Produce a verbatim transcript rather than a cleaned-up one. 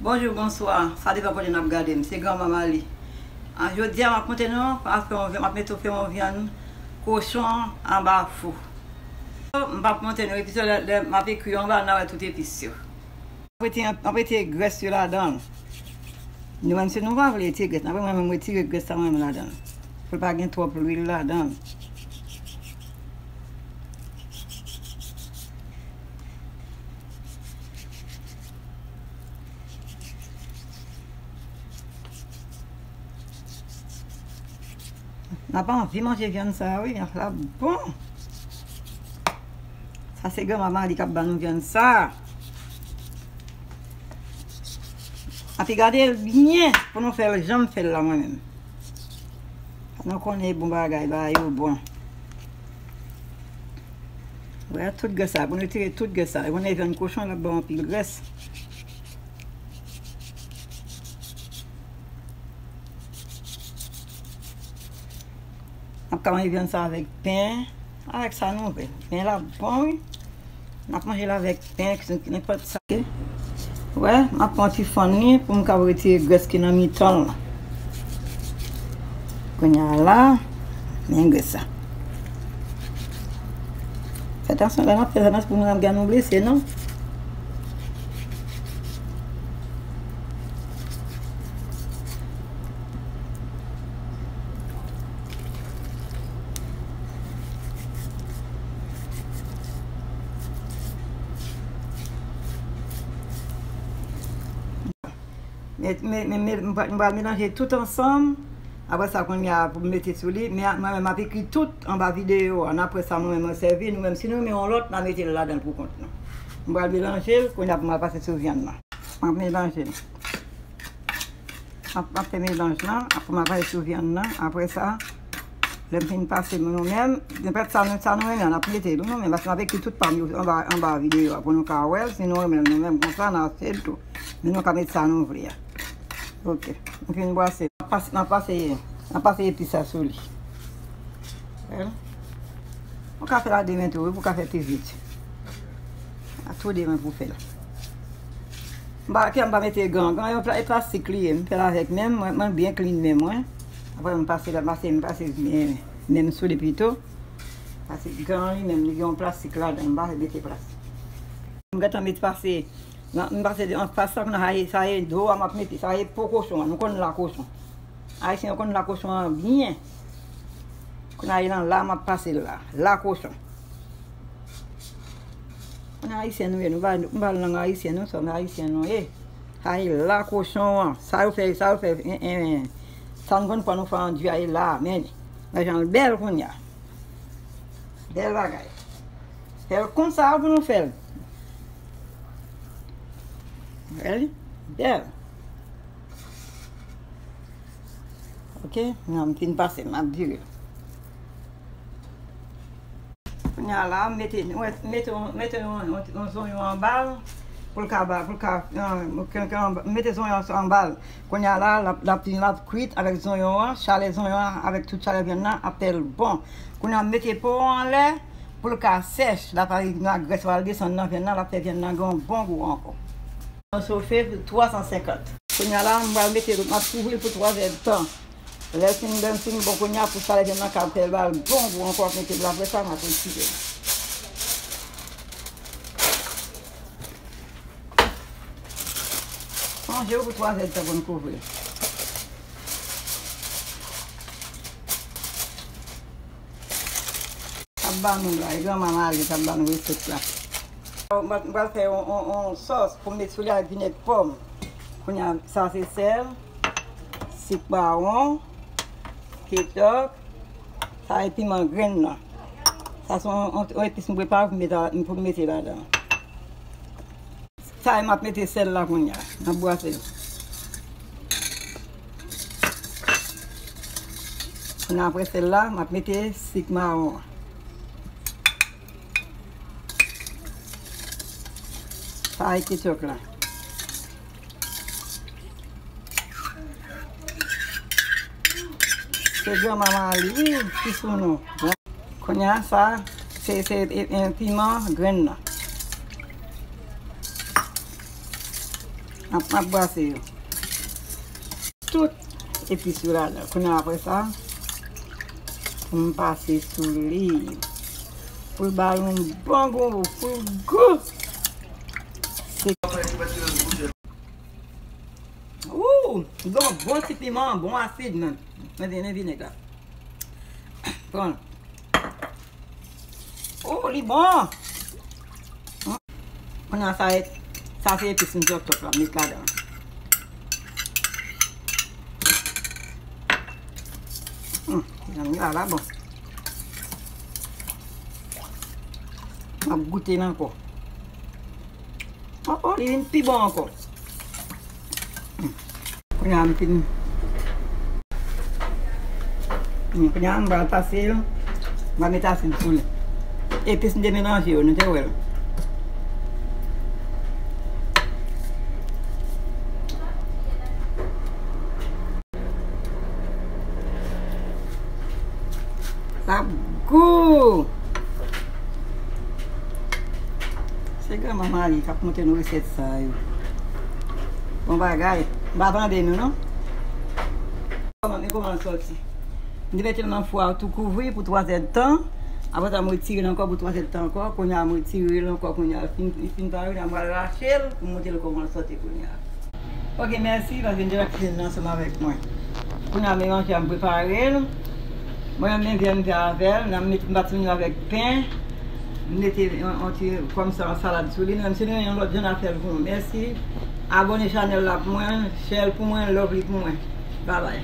Bonjou, bonswa. Sa depann kote n ap gade m. Se Granma Mali. A, jodi a, m ap montre nou, m ap fè yon, m ap mete fè yon vyann kochon anba fou. M p ap montre nou epis yo, lè, lè m ap ekri yo anba, n a wè tout epis yo. M ap mete, m ap mete grès yo ladan l. Nou menm, si nou pa vle retire grès, n ap mwen menm retire grès sa mwen menm ladan l. Pou l pa gen twòp lwil ladan l. N ap anvi manje vyann sa a, wi, l ap bon. Sa se Granma Mali k ap ban nou vyann sa a. Anpi gade l byen pou nou fè l jan m fè l la mwen menm. Nou konnen bon bagay, bagay yo bon. Wè, tout grès sa, pou nou retire tout grès sa. Ou konnen vyann kochon, l ap ba w anpil grès. N ap ka manje vyann sa avèk pen, avèk sa nou vle. Men l ap bon, wi. N ap manje l avèk pen, nenpòt sa. Wè, m ap pran ti fann li pou m ka retire grès ki nan mitan l la. Kounye a la, men grès sa. Fè atansyon lè n ap fè sa, pou nou ap gade nou blese, non? Men, men, men, men, m pral, m pral melanje tout ansanm. Apre sa, kounye a, pou m mete sou li. Men, mwen menm, m ap ekri tout anba videyo a. Apre sa, mwen menm, mwen sèvi. Nou menm, si nou renmen yon lòt, n a mete l ladan l pou kont nou. M pral melanje l, kounye a, pou m al pase sou vyann nan. M ap melanje l. M ap, m ap fè melanj lan, apre m ap pase sou vyann nan. Apre sa, lè m fin pase nou menm, nenpòt sa nou, sa nou renmen, n ap mete l, nou menm, paske m ap ekri tout pa m yo anba, anba videyo a pou nou ka wè l, si nou renmen l nou menm konsa, n a achte l tou. Men nou ka mete sa nou vle a. Ok, m fin brase. M ap pase, m ap pase, m ap pase epis sa sou li. Wè l. Ou ka fè l a de men tou, wi, pou w ka fè pi vit. A tou de men pou w fè l. M pa, m pa mete gan. Gan yon pla-, e plastik li ye. M fè l avèk men m, mwen, mwen byen clean men mwen. Apre m pase la, pase, m pase men, men m sou li pito. Paske gan li menm, li gen yon plastik ladan, m pa mete plastik. M gentan met pase, m pase anfas sa, kounye a sa ye, sa ye do a m ap mete, sa ye po kochon an, nou konn la kochon. Ayisyen yo konn la kochon an byen. Kounye a, e nan la m ap pase l la. La kochon. Kounye a, ayisyen nou ye, nou pa, nou pa lang ayisyen, nou sòm ayisyen nou ye. Sa e la kochon an. Sa yo fè, sa yo fè, en, en, sa nou konn pran nou fè anduit a e la, men. Wè jan l bèl kounye a. Bèl bagay. Fè l konsa pou nou fè l. Wè li? Bèl. Ok, nan m fin pase, m ap vire. Kounye a la, m mete, m mete, mete yon, yon, yon zonyon anba l, pou l ka ba, pou l ka, m mete zonyon anba l. Kounye a la, l ap, l ap, l ap kwit avèk zonyon an, chalè zonyon an, avèk tout chalè vyann nan, ap fè l bon. Kounye a, m mete po an anlè, pou l ka sèch, l ap al, grès pral desann nan vyann nan, l ap fè vyann nan gen yon bon gou ankò. Mwen chofe pou twa san senkant. Kounye a la, m pral mete, m ap kouvri l pou twa zèdtan. Lè l fin, lè l fin bon, kounye a, pou chalè vyann nan ka fè l ba l bon gou ankò, ap mete l apre sa, m ap retire l. Sonje w pou twa zèdtan pou n kouvri l. Ap ba nou la, e Granma Mali k ap ba nou resèt la. M pral, m pral fè yon, yon, yon sòs pou m met sou li ak vinèg pòm. Kounye a, sa se sèl, sik mawon, ketchup, sa e piman grenn nan. Sa se yon, yon, yon epis m prepare pou m mete, pou m mete ladan. Sa e m ap mete sèl la kounye a. M ap bwase l. Kounye a, apre sèl la, m ap mete sik mawon an. Sa e ketchup la. Se Granma Mali, wi, ki sou nou. Kounye a sa, se, se, e, e, piman grenn nan. M M ap brase yo. Tout epis yo ladan. Kounye a, apre sa, pou m pase sou li. Pou l ba l yon bon gou, pou l gou. Se Ou, li gen yon bon ti piman, bon asid menm. Men, men vinèg la. Pran. Ou, li bon. Kounye a sa, sa se epis m tòp tòp la, m met ladan. Hmm, zanmi la, la bon. M ap goute l ankò. Oh, oh, li vin pi bon ankò. Hmm. Kounye a m fin. Hmm, kounye a m pral pase l. M va met asid sou li. Epis m te melanje yo, nou te wè l. L ap gou. Se granmanman li k ap montre nou resèt sa yo. Bon bagay. M pa tande nou, non. Kòman, men kòman l sòti. M te mete l nan fou a tou kouvri pou twa zèdtan. Apre sa, m retire l ankò pou twa zèdtan ankò. Kounye a, m retire l ankò. Kounye a, fin, fin pare, la, m pral rache l pou m montre l kòman l sòti kounye a. Ok, mèsi paske n te la kizine ansanm avèk mwen. Kounye a, men manje a m prepare l. Mwen menm, vyann m fè avè l. N a met, m pa timoun yo avèk pen. M mete yon, yon ti, kòm sa, yon salad sou li. Nou menm, si nou gen yon lòt jan, n a fè l pou nou. Mèsi. Abòne chanèl la pou mwen. Share l pou mwen. Love li pou mwen. Babay.